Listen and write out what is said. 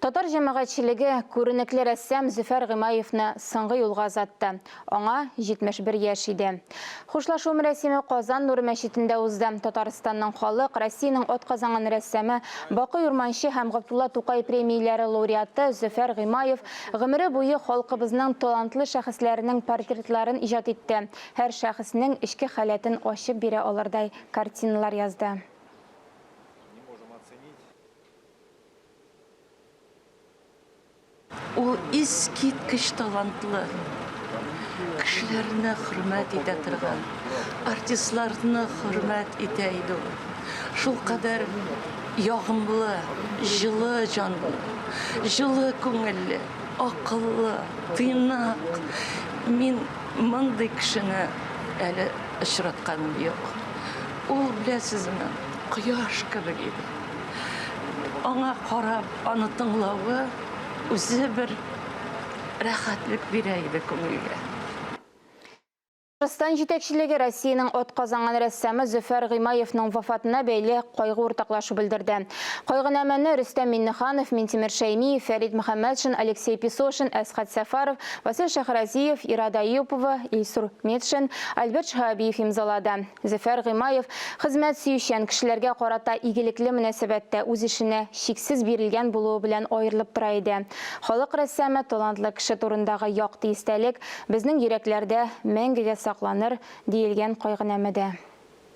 Татар җәмәгатьчелеге күренекле рәссам Зөфәр Гыймаевны соңгы юлга озатты. Аңа 71 яшь иде. Хушлашу мөрәсиме Казан нуры мәчетендә узды. Татарстанның халык, Россиянең атказанган рәссамы, Бакый Урманче һәм Габдулла Тукай премияләре лауреаты Зөфәр Гыймаев гомере буе халкыбызның талантлы шәхесләренең портретларын иҗат итте, һәр шәхеснең эчке халәтен ачып бирә алырдай картиналар язды. Ул искиткеч талантлы, кешеләрне хөрмәт итә торган, артистларны хөрмәт итә иде ул. Шулкадәр ягымлы, җылы җанлы, җылы күңелле, акыллы, тыйнак. Мин мондый кешене әле очратканым юк. Ул, беләсезме, кояш кебек иде. Аңа карап, аны тыңлавы үзе бер рәхәтлек бирә иде күңелгә. Татарстан җитәкчелеге Россиянең атказанган рәссамы Зөфәр Гыймаевның вафатына бәйле кайгы уртаклашу белдерде. Кайгынамәне Рөстәм Миңнеханов, Минтимер Шәймиев, Фәрит Мөхәммәтшин, Алексей Песошин, Әсхәт Сәфәров, Васил Шәйхразиев, Ирада Әюпова, Илсур Метшин, Альберт Шиһабиев имзалады. Зөфәр Гыймаев хезмәт сөючән, кешеләргә карата игелекле мөнәсәбәттә, үз эшенә чиксез бирелгән булуы белән аерылып тора иде. Халык рәссамы, талантлы кеше турындагы якты истәлек безнең йөрәкләрдә мәңгегә сакланыр, диелгән кайгынамәдә.